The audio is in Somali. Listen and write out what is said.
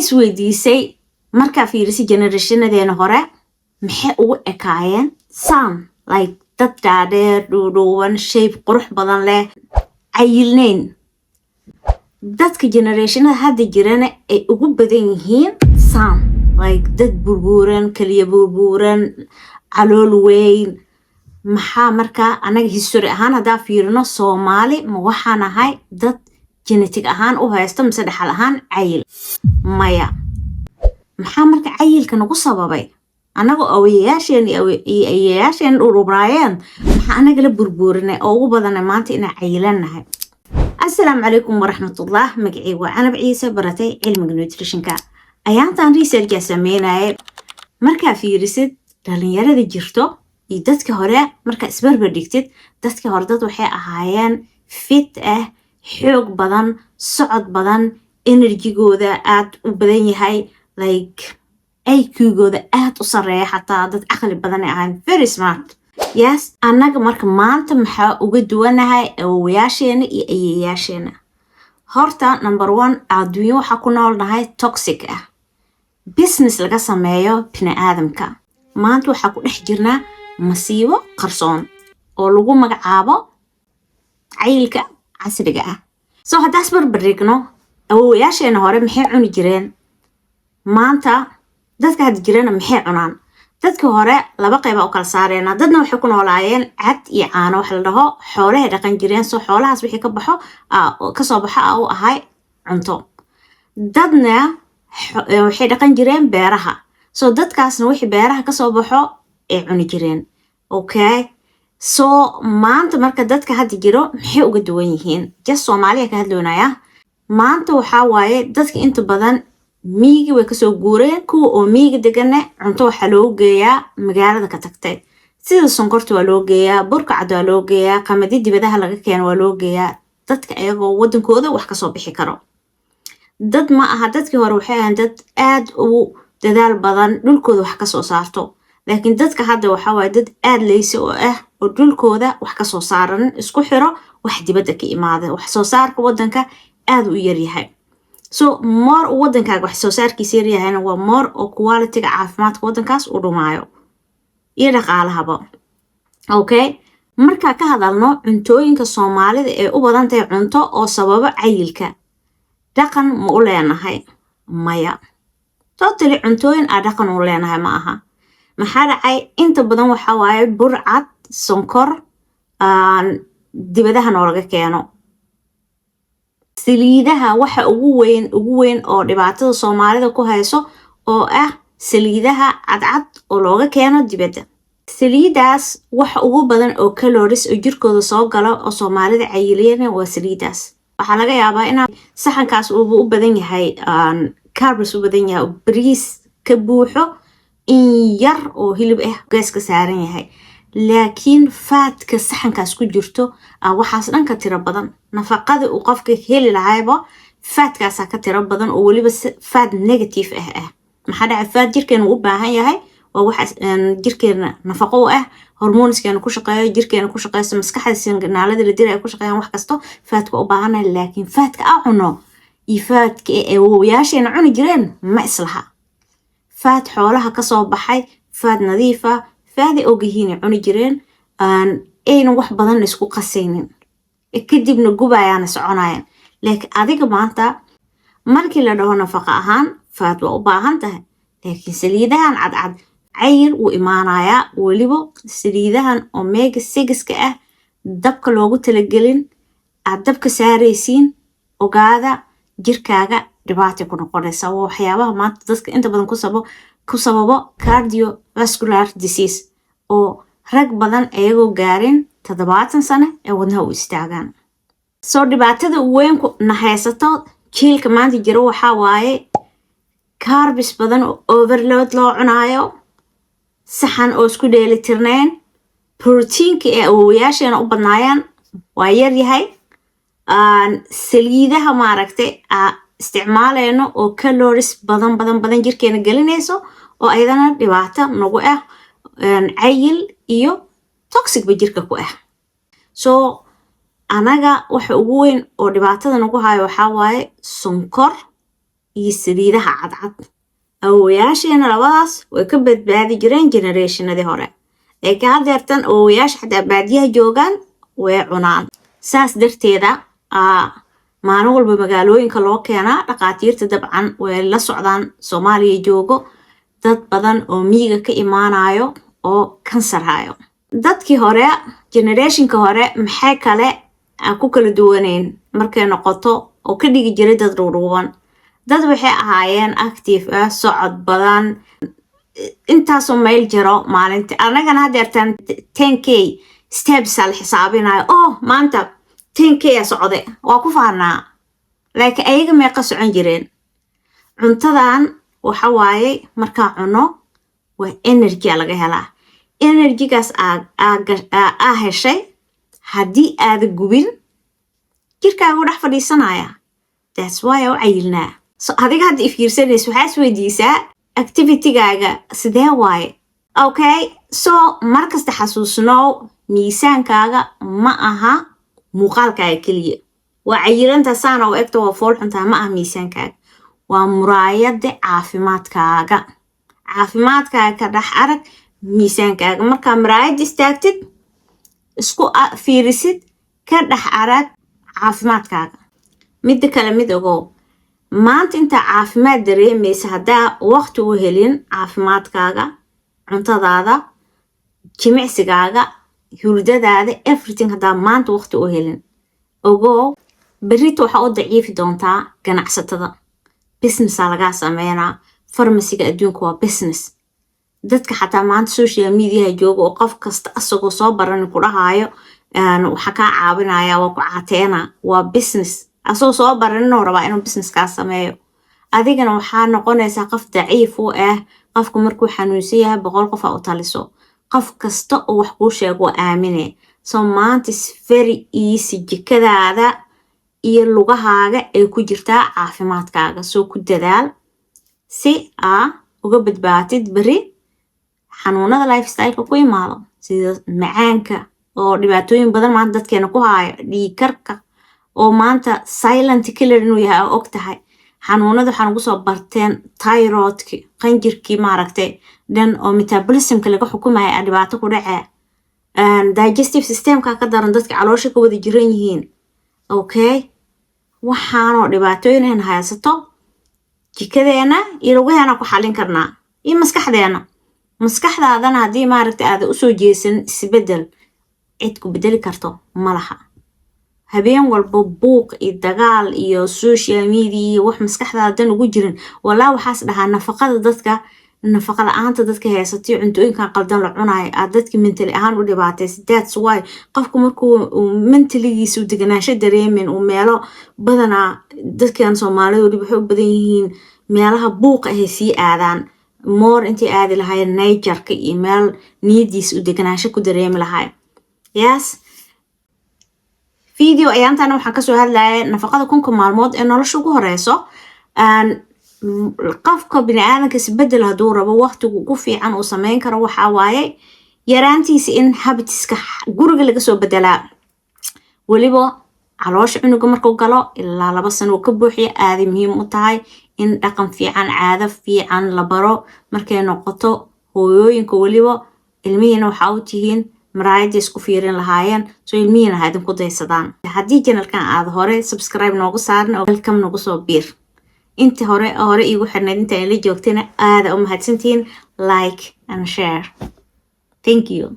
Isweydiisay markaa fiirisay generationadeena hore maxay ugu ekaayeen some like dad dhaadheer, dhuudhuuban, shape qurux badan leh, cayilnayn, dadka generationada hadda jirana ay ugu badan yihiin some like dad burbuuran, kaliya burbuuran, calool weyn? Maxaa markaa anaga history ahaan haddaa fiirino, Soomaali ma waxaan ahay dad genetic ahaan u haysto mise dhaxal ahaan cayil? Maya. Maxaa marka cayilka nagu sababay? Annaga awayayaasheen iyo ayeyaasheen dhudhubnaayeen, maxaa anaga la burbuurinay oo ugu badanay maanta inaan cayilannahay? Asalaamu calaykum waraxmatullah. Magacii waa Canab Ciise, baratay cilmiga nutritionka. Ayaantan researchaa sameynayay. Markaa fiirisid dhalinyarada jirto iyo dadka hore, markaa isbarbar dhigtid, dadka hore dad waxay ahaayeen fit ah, xoog badan, socod badan, energygooda aad u badan yahay, like IQ-gooda aad u sareeya, xataa dad caqli badan ay ahayn, very smart, yes. Annaga marka maanta maxaa uga duwanahay awowayaasheena iyo ayeyaasheena? Horta number one, adduunyo waxaa ku noolnahay toxic ah, business laga sameeyo bini aadamka. Maanta waxaa ku dhex jirnaa masiibo qarsoon oo lagu magacaabo cayilka casriga ah. So haddaas barbardhigno, awowayaasheena hore maxay cuni jireen? Maanta dadka hadda jirana maxay cunaan? Dadka hore laba qeyba u kala saareena. Dadna waxay ku noolaayeen cad iyo caano wax la dhaho, xoolahay dhaqan jireen, so xoolahaas wixii ka baxo, kasoo baxo u ahay cunto. Dadna waxay dhaqan jireen beeraha, so dadkaasna wixii beeraha kasoo baxo ay cuni jireen. Okay, so maanta marka dadka hadda jiro maxay uga duwan yihiin? Just Soomaaliya ka hadloonaya. Maanta waxaa waaye dadka inta badan miyiga way kasoo guureen. Kuwa oo miyiga degana cunto waxaa loogu geeyaa magaalada ka tagtay, sida sonkorta waa loo geeyaa, burka cad waa loo geeyaa, qamadi dibadaha laga keeno waa loo geeyaa. Dadka ayagoo wadankooda wax kasoo bixi karo dad ma aha. Dadkii hore waxay ahayn dad aad u dadaal badan, dhulkooda wax kasoo saarto, laakiin dadka hadda waxaa waaye dad aad lazy oo ah oo dhulkooda wax kasoo saaran, isku xiro wax dibadda ka imaada. Wax soo saarka wadanka aad u yaryahay. So more uu wadankaaga wax soo saarkiisa yaryahayna, waa more oo qualityga caafimaadka wadankaas u dhumaayo iyo dhaqaalahaba. Okay, markaa ka hadalno cuntooyinka Soomaalida ee u badan tahay cunto oo sababo cayilka, dhaqan ma u leenahay? Maya, totally cuntooyin aa dhaqan u leenahay ma aha. Maxaa dhacay? Inta badan waxaa waaye burcad, sonkor dibadaha noolaga keeno, saliidaha. Waxa ugu weyn, ugu weyn oo dhibaatada Soomaalida ku hayso oo ah saliidaha cadcad oo looga keeno dibadda. Saliidaas waxa ugu badan oo calories oo jirkooda soo galo oo Soomaalida cayiliyana waa saliidaas. Waxaa laga yaabaa inaa saxankaas uuba u badan yahay carbs, u badan yahay oo bariis ka buuxo, in yar oo hilib ah geeska saaran yahay, laakiin fatka saxankaas ku jirto waxaas dhan ka tiro badan. Nafaqada uu qofka heli lahayba fatkaasaa ka tiro badan, oo weliba fat negative ah. Maxaa dhacay? Fat jirkeena uu u baahan yahay, waa waxa jirkeena nafaqo u ah, hormoneskeena ku shaqeeyo, jirkeena ku shaqeyso, maskaxda signaalada la diray ay ku shaqeeyaan, wax kasto fatka u baahannahay. Laakiin fatka a cuno iyo fatka ee awowayaasheena cuni jireen ma islaha. Fat xoolaha kasoo baxay, fat nadiifa, faday ogyihiin ay cuni jireen, aynan wax badan isku qasaynin, kadibna gubayaana soconayaan. Laakiin adiga maanta markii la dhaho nafaqa ahaan fat waa u baahan tahay, laakiin saliidahan cadcad cayil wuu imaanayaa. Weliba saliidahan omega sixka ah dabka loogu talagelin aad dabka saaraysiin, ogaada, jirkaaga dhibaatay ku noqonaysa. Waa waxyaabaha maanta dadka inta badan ku sababo cardiovascular disease, oo rag badan iyagoo gaarin 70 sano ee wadnaha u istaagaan. Soo dhibaatada weyn na haysato jiilka maanta jiro waxaa waaye carbs badan oo overload loo cunaayo, saxan oo isku dheelitirnayn, proteinka ee awowayaasheena u badnaayaan waa yar yahay, saliidaha maaragtay aa isticmaaleyno oo calories badan badan badan jirkeena gelinayso, oo ayadana dhibaato nagu ah, cayil iyo toxic ba jirka ku ah. So anaga waxa ugu weyn oo dhibaatada nagu hayo waxaa waaye sonkor. Iyo saliidaha cadcad. Awowayaasheena labadaas way ka badbaadi jireen generationadii hore. Laakiin haddeertan awowayaasha xataa baadiyaha joogaan way cunaan. Saas darteeda maalin walba magaalooyinka loo keenaa dhaqaatiirta. Dabcan way la socdaan, Soomaaliya joogo dad badan oo miyiga ka imaanayo oo kansar hayo. Dadkii hore, generationka hore, maxay kale aan ku kala duwaneyn markay noqoto oo ka dhigi jiray dad dhuudhuuban? Dad waxay ahaayeen active ah, socod badan, intaasoo mayl jiro maalintii. Annagana haddeertaan 10K steps aa la xisaabinayo. Oh, maanta 10K a socde, waa ku faanaa. Laakiin ayaga meeqa socon jireen? Cuntadan waxa waaye, markaa cuno waa energy a laga helaa. Energygaas aa heshay, haddii aada gubin, jirkaagu dhex fadhiisanaya. That's why u cayilnaa. So adiga hadda ifiirsanaysa, waxaa is weydiisaa activitygaaga sidee waaye? Okay, so markasta xasuusnow, miisaankaaga ma aha muuqaalkaaga keliya. Waa cayilanta, saana u egta, waa fool xuntaa, ma aha miisaankaaga. Waa muraayada caafimaadkaaga. Caafimaadkaaga ka dhex arag miisaankaaga. Markaa muraayada istaagtid, isku fiirisid, ka dhex arag caafimaadkaaga. Midda kale, mid ogow: maanta intaa caafimaad dareemaysa, haddaa waqti u helin caafimaadkaaga, cuntadaada, jimicsigaaga, hurdadaada, everything, haddaa maanta waqti u helin, ogow berrito waxaa u daciifi doontaa ganacsatada. Businessaa lagaa sameynaa. Pharmacyga adduunka waa business. Dadka xataa maanta social mediaha jooga oo qof kasta asagoo soo barani ku dhahaayo waxaa kaa caawinaya, waa ku caateena, waa business. Asagoo soo baraninoo rabaa inuu business kaa sameeyo. Adigana waxaa noqonaysaa qof daciif u ah. Qofku markuu xanuunsan yahay, 100 qof aa u taliso. Qof kasta oo wax kuu sheego waa aamine. So maanta is very easy. Jikadaada iyo lugahaaga ay ku jirtaa caafimaadkaaga. Soo ku dadaal si aa uga badbaatid beri xanuunada lifestyleka ku imaado, sida macaanka oo dhibaatooyin badan maanta dadkeena ku haayo, dhiigkarka oo maanta silent killer inuu yahay oo og tahay, xanuunada waxaan ugu soo barteen, thyroidki, qanjirkii maaragtay dhan oo metabolismka laga xukumaya a dhibaato ku dhacee, digestive systemka ka daran, dadka caloosha ka wada jiran yihiin. Okay, waxaanoo dhibaatooyin haysato, jikadeena iyo lugaheena ku xalin karnaa, iyo maskaxdeena. Maskaxdaadana haddii maaragta aada usoo jeesan isbedel, cid ku bedeli karto ma laha. Habeen walba buuq iyo dagaal iyo social media iyo wax maskaxdaada dan ugu jirin. Walaa waxaas dhahaa, nafaqada dadka, nafaqa la-aanta dadka haysatay, cuntooyinkan qaldan la cunayo aad dadka mentally ahaan u dhibaataysa. That's why qofku markuu mentaligiisa u deganaansho dareemin, uu meelo badanaa, dadkan Soomaalida weliba waxay u badan yihiin meelaha buuqa ahay sii aadaan more intay aadi lahaayeen natureka iyo meel niyadiisa u deganaansho ku dareemi lahaay. Yes, video ayaantan waxaan kasoo hadlaya nafaqada 1000-ka maalmood ee nolosha ugu horeyso. Qofka bini aadanka isbedel hadduu rabo, waqtigu ugu fiican uu sameyn karo waxaa waaye yaraantiisa in habitiska guriga laga soo bedelaa. Weliba caloosha cunuga markuu galo ilaa 2 sano uu ka buuxiyo, aaday muhiim u tahay in dhaqan fiican, caado fiican la baro. Markay noqoto hooyooyinka, weliba ilmihiina waxaa u tihiin maraayadda isku fiirin lahaayeen, soo ilmihiina ha idinku daysadaan. Haddii channelkan aad hore subscribe noogu saarin, oo welcome, nagu soo biir. Inta hore hore iigu xirnayd, inta la joogtayna, aada u mahadsantihiin. Like and share. Thank you.